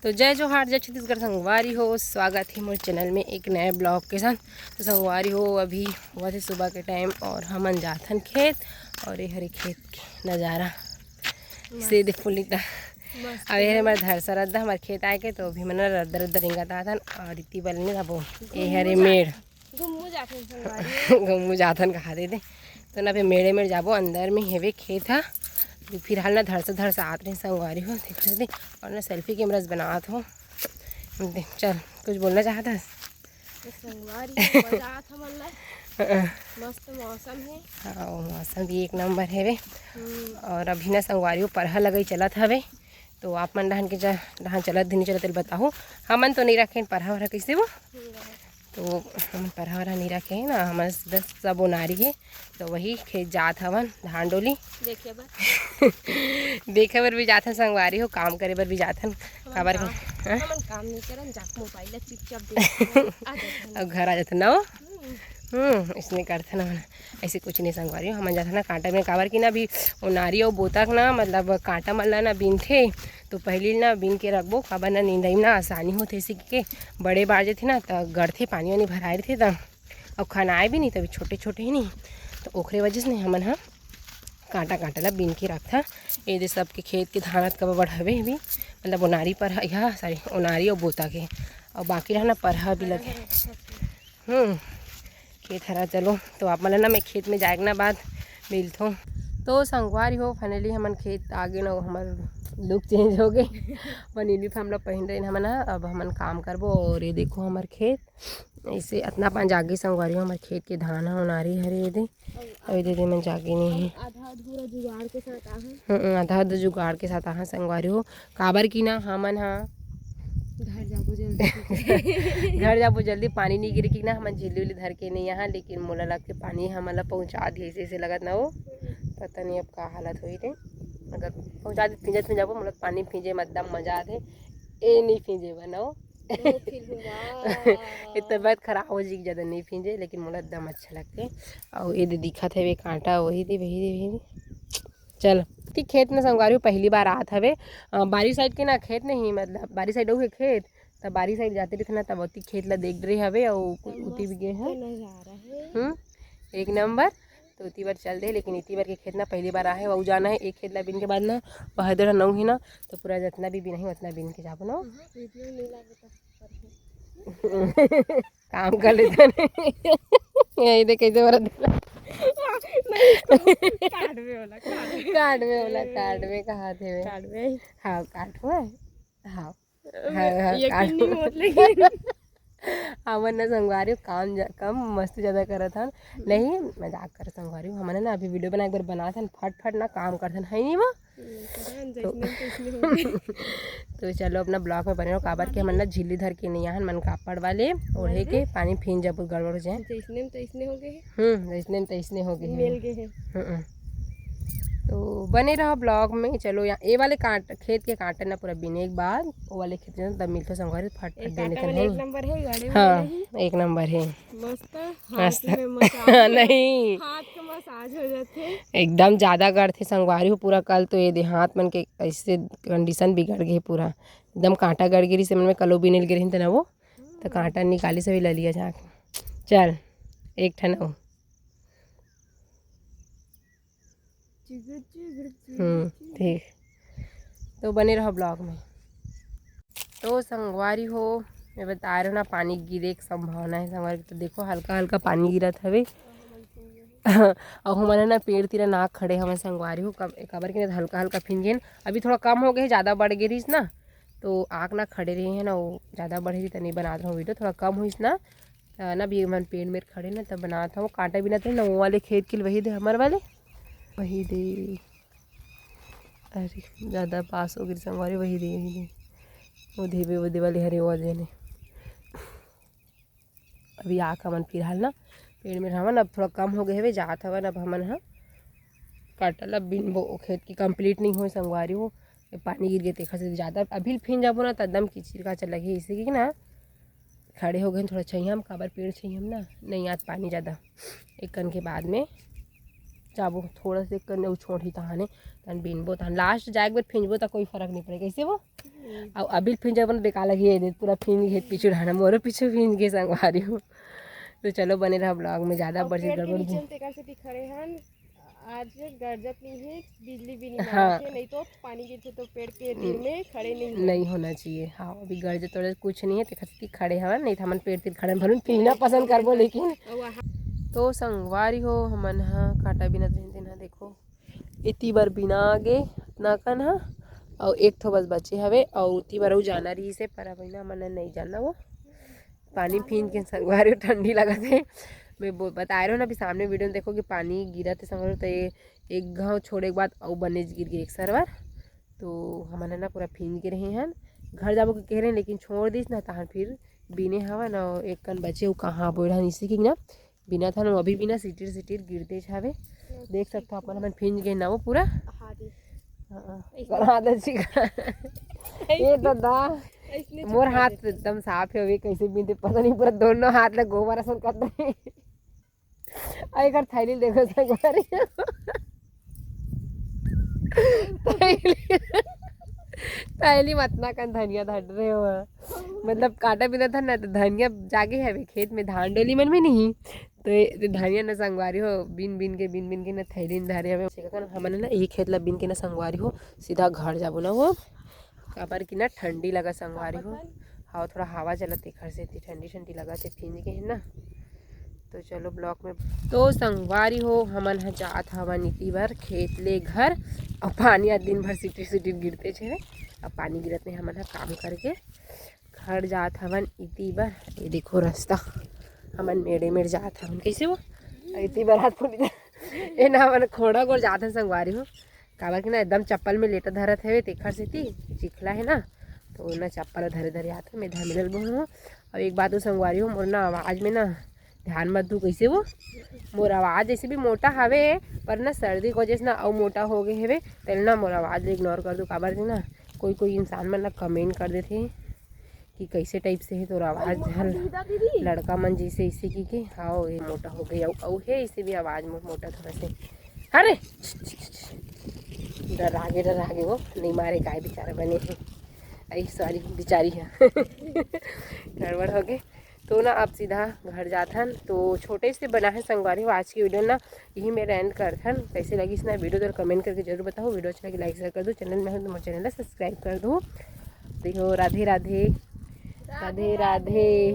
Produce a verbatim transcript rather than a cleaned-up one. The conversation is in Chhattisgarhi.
तो जय जोहार, जय छत्तीसगढ़ संगवारी हो, स्वागत हे मोर चैनल में एक नए ब्लॉग के साथ। तो संगवारी हो, अभी हुआ थे सुबह के टाइम और हमन जाथन खेत, और ये हरे खेत के नज़ारा से दे पुलिता। अब ये हमारे धरसा रद्दा हमारे खेत आए के, तो अभी मन रद्दा रद्दा रिंगत आथन और इतनी बल नहीं रहो। ये हरे मेड़ घुम्मू जाथन संगवारी। घुम्मू जाथन कहा दे दे। तो ना अभी मेड़े मेड़ जाबो, अंदर में हेवे खेत हा। अभी फिलहाल ना धरसा धरसा आत रहे संगवारी हो, देख सकते। और ना सेल्फी कैमरा से बनात हो। दे, चल, कुछ बोलना चाहता है? तो संगवारी हो, मजा आत हमन ला। मस्त मौसम है। हाँ, वो मौसम भी एक नंबर हेवे। हम्म। और अभी ना संगवारी हो परहा लगई चलत हवे। तो आप मन डहन के जा, डहन चलत धनी चलत बताहू। हमन तो नहीं रखें परहा वरहा कैसे वो। तो हम परहा वरहा नहीं रखे हैं ना, हमर बस सब ओनारी है। तो वही खेत जात हवन धान डोली। देखे बर। देखे बर भी जाथन संगवारी हो, काम करे बर भी जाथन। हमन काबर काम, के, हाँ? हमन काम नहीं करन, जाके मोबाइल ला चुपचाप देखथन, आ जाथन। अब घर आ जाथन ना वो। हम्म। हम्म, इसने करथन हमन। ऐसे कुछ नहीं संगवारी हो, हमन जाथन ना कांटा में, काबर कि ना अभी ओनारी अउ बोता के ना, मतलब कांटा मन ला ना बीनथे, तो पहली ना बीन के रखबो, काबर ना निंदाई में ना आसानी होथे, इसी के बड़े बाढ़ जथे ना, त गड़थे, पानी वानी भराए रथे, त अउ खनाए भी नहीं, तभी छोटे छोटे ही नहीं, तो ओखरे वजह से नहीं हमन ह कांटा कांटा ला बीन के रखथन। ये दे सबके खेत के धान अतका बड़ हवे भी, मतलब ओनारी पर ह, या सॉरी, ओनारी अउ बोता के, अउ बाकी रहना परहा भी लगे। हम्म, खेत हरा। चलो, तो आप मन ला ना मैं खेत में जाए के ना बाद मिलथों। तो संगवारी हो, फाइनली हमन खेत आ गे ना, हमर लुक चेंज हो गे। अपन यूनिफॉर्म ला पहिन रहे हमन ह, अब हमन काम करबो। और ये देखो हमर खेत, ऐसे अतना पान जागे संगवारी हो, हमर खेत के धान ह ओनारी हरे ये दे। अउ ये दे, दे मन जागे नहीं है। आधा अधूरा जुगाड़ के साथ आहा। हम्म, आधा अधूरा जुगाड़ के साथ आहा संगवारी हो, काबर कि ना हमन ह घर जाबो जल्दी। घर जाबो जल्दी, पानी नहीं गिरे कि ना, हमन झिल्ली उल्ली धर के नहीं आहा, लेकिन मोला लग के पानी हमन ला पहुँचा दिए, ऐसे, ऐसे लगत ना वो। पता नहीं अब का हालत होई रे, अगर पहुँचा दी, भींजत में जाबो, मोला पानी भींजे में एकदम मजा आथे। ए नहीं भींजे बर ना वो। ये तबीयत खराब हो जी, ज़्यादा नहीं भींजे, लेकिन मोला एकदम अच्छा लगथे। अउ ये दे दिखत हवे कांटा, वही दे, वही दे, वही दे। चल, ठीक, खेत में संगवारी हो, पहली बार आत हवे। अ, बारी साइड के ना खेत नहीं, मतलब बारी साइड के खेत, तब बारी साइड जाते रहिथे ना, तब ओती खेत ला देख रहे हवे, अउ उती भी गे हे। नजारा है। हम्म, एक नंबर। तो इती बार चल दे, लेकिन इती बार के खेत ना पहली बार आहे, वो जाना है एक खेत ला बिन के बाद ना, वह दे नौ ही ना, तो पूरा जितना भी बिना ही उतना बिन के जाबो ना। वीडियो नहीं लागे तो। काम कर लेते हैं। यही दे कैसे बरत देला। नहीं, कार्ड में होला, कार्ड में। कार्ड में होला, कार्ड में कहा थे वे। कार्ड में। हाँ, कार्ड हुआ है। हाँ। हाँ, हाँ, यकीन कार्ड नहीं होत, लेकिन हमन ना संगवारी हो काम जा-, कम मस्ती ज़्यादा करत हन। नहीं, मजाक कर संगवारी हो। हमन ना अभी वीडियो बना, एक बार बनात हन, फट फट ना काम करथन, है नहीं वो? हम्म, तो जैसने तैसने हो गए। तो चलो अपना ब्लॉग में बने रहो, काबर के हमन ना झिल्ली धर के नहीं आहन, मन कापड़ वाले ओढ़े के, पानी भींज जाबो, गड़बड़ हो जाए। जैसने में तैसने हो गए हैं। हम्म, जैसने में तैसने हो गए हैं। मिल गए हैं। हम्म। तो बने रहो ब्लॉग में। चलो, यहाँ ये वाले कांट, खेत के कांटे ना पूरा बीने के बाद वो वाले खेत में तब मिलते संगवारी, फट फट ये देने कांटा के वाले नहीं। एक नंबर है, गाड़ी में हाँ, नहीं। एक नंबर है। मस्त, हाथ मस्त। में मसाज हो, नहीं। हाथ के मसाज हो जाथे। एकदम ज्यादा गड़थे संगवारी हो पूरा। कल तो ये दे हाथ मन के ऐसे कंडीशन बिगड़ गए पूरा, एकदम कांटा गड़ गिरी से मन में कलो बिनेल गिरहिन तना वो, तो कांटा निकाली सभी ललिया जाके। चल, एक ठन अउ। हम्म, ठीक। तो बने रहो ब्लॉग में। तो संगवारी हो, मैं बता रहे हो ना, पानी गिरे के संभावना है संगवारी। तो देखो, हल्का हल्का पानी गिरत हवे। अउ हमन ना पेड़ तीरा ना खड़े हवन संगवारी हो, कब-, काबर के ना हल्का हल्का फिंजेन। अभी थोड़ा कम हो गए, ज़्यादा बढ़ गए रहीस ना, तो आग ना खड़े रहे हैं ना, वो ज़्यादा बढ़े रही तो नहीं बनात रहूँ वीडियो, थोड़ा कम होइस ना, त ना भी मन पेड़ मेर खड़े ना, तब बनात हूँ। कांटा बिना तो ना, वो वाले खेत के वही दे, हमर वाले वही दे। अरे, ज़्यादा पास हो गई संगवारी, वही दे, वही दे। वो देवे, वो दे वाले हरे, वो देने। अभी आके हमन फिलहाल ना पेड़ में हवन, अब थोड़ा कम हो गए हवे, जात हवन अब हमन ह काटल। अब बिन वो खेत की कंप्लीट नहीं होए संगवारी हो, ये पानी गिर गए तेखर से ज़्यादा अभी फिन जाबो ना, त एकदम किचिर काचर लगे, इसे कि ना खड़े हो गए थोड़ा छैया में, काबर पेड़ छैया में ना नहीं आत पानी ज़्यादा। एक कन के बाद में जाबो थोड़ा से कन अउ छोड़ही तहाने, तहन बीनबो, तहन लास्ट जाए के बाद फिंजबो त कोई फर्क नहीं पड़े। कैसे वो? हम्म। अउ अभी फिंजबो न बेकार लगी, ये देख पूरा फिंज गे पीछू ढाना, मोरो पीछू फिंज गे संगवारी हो। तो चलो बने रहा ब्लॉग में, ज्यादा अउ बढ़ पेड़ के गड़बड़ नीचे भी। में तेकर से भी खड़े हन, आज गरजत नहीं है, बिजली भी नहीं हाँ। मारत है, नहीं तो पानी गिरथे तो पेड़ के तीर हम्म। में खड़े नहीं हो। नहीं होना चाहिए। हाँ, अभी गरजत वरजत कुछ नहीं है, तेकर से खड़े हवन, नहीं तो हमन पेड़ तीर खड़े भरून पीना पसंद करबो, लेकिन अउ वहाँ तो संगवारी हो, हमन ह काटा बिना दिन दिन ह देखो, एती बर बिना आगे इतना कन ह, अउ एक ठो बस बचे हवे, अउ उती बर अउ जाना रहिस हे, पर अब ना हमन ह नहीं जाना वो। पानी फिंज के संगवारी हो ठंडी लगत हे। मैं बो-, बताए रहो ना, अभी सामने वीडियो में देखो कि पानी गिरत हे संगवारी हो, तो ये एक घाव छोड़े के बाद अउ बनेच गिर गे एक सरवर। तो हमन ह ना पूरा फिंज गे रहे हन, घर जाबो के कह रहे हन, लेकिन छोड़ दिस ना, तहान फिर बिने हवन, अउ एक कन बचे, उ कहाँ बोल रहा इसी की ना, बिना था ना, अभी बिना सिटिर सिटिर गिरते छावे। देख सकते हो अपन, हमन फिंज गे ना वो पूरा। हाँ जी। हाँ, ऐसे। हाँ, दर्शिका। ये दादा, ऐसने मोर चुप हाथ कर देते। एकदम साफ है, अभी कैसे बिनते पता नहीं, पूरा दोनों हाथ ले गोबर असन कर दे। अउ एकर थैली देखो संगवारी। थैली, थैली में अतना कन धनिया धर रहे हो, मतलब काटा बिना था ना, तो धनिया जागे हवे खेत में, धान डोली मन में नहीं, तो ये धनिया न संगवारी हो, बिन बिन के, बिन बिन के ना थैली में धरे हवे। हमन ना ये खेत ला बिन के ना संगवारी हो, सीधा घर जाबो ना वो, काबर कि ना ठंडी लगा संगवारी हो। हाँ, थोड़ा हवा चलत तेखर सेती ठंडी ठंडी लगत हे, फिंज के है ना। तो चलो ब्लॉग में, तो संगवारी हो, हमन ह जात हवन इती बर खेत ले घर। अउ पानी आज दिन भर सिटिर सिटिर गिरते छे, अब पानी गिरत में हमन ह काम करके घर जात हवन इती बर। ये देखो रास्ता, हमन मेड़े मेड़ जात हवन। कैसे वो? इती बर हाथ फूट गया। ए ना, हमन खोड़ा गोल जात हन संगवारी हो, काबर कि ना एकदम चप्पल में लेटा धरत हवे, तेखर सेती चिखला है ना, तो ना चप्पल धरे धरे आत हन, मैं धमिलल बहु हूँ। अउ एक बात हो संगवारी हो, मोर ना आवाज में ना ध्यान मत दू। कैसे वो? मोर आवाज ऐसे भी मोटा हवे, पर ना सर्दी की वजह से ना अउ मोटा हो गए हवे, तेल ना मोर आवाज ले इग्नोर कर दू, काबर कि ना कोई कोई इंसान मन ना कमेंट कर देथे कि कैसे टाइप से है तोर आवाज हल। लड़का मन जैसे इसे की के, हाँ, ये मोटा हो गया, अउ है इसे भी आवाज मो-, मोटा थोड़ा से। अरे, डर आगे, डर आगे, वो नहीं मारे, काय बेचारा बने हैं। आई सॉरी, बेचारी है। गड़बड़ हो गए। तो ना आप सीधा घर जात हन। तो छोटे से बना है संगवारी हो आज की वीडियो ना, यही मेरा एंड करथन। कैसे लगिस ना वीडियो, तो कमेंट करके जरूर बताओ। वीडियो अच्छा लगे लाइक शेयर कर दो, चैनल में हो तो मोर चैनल ला सब्सक्राइब कर दो। देखो, राधे राधे। राधे राधे।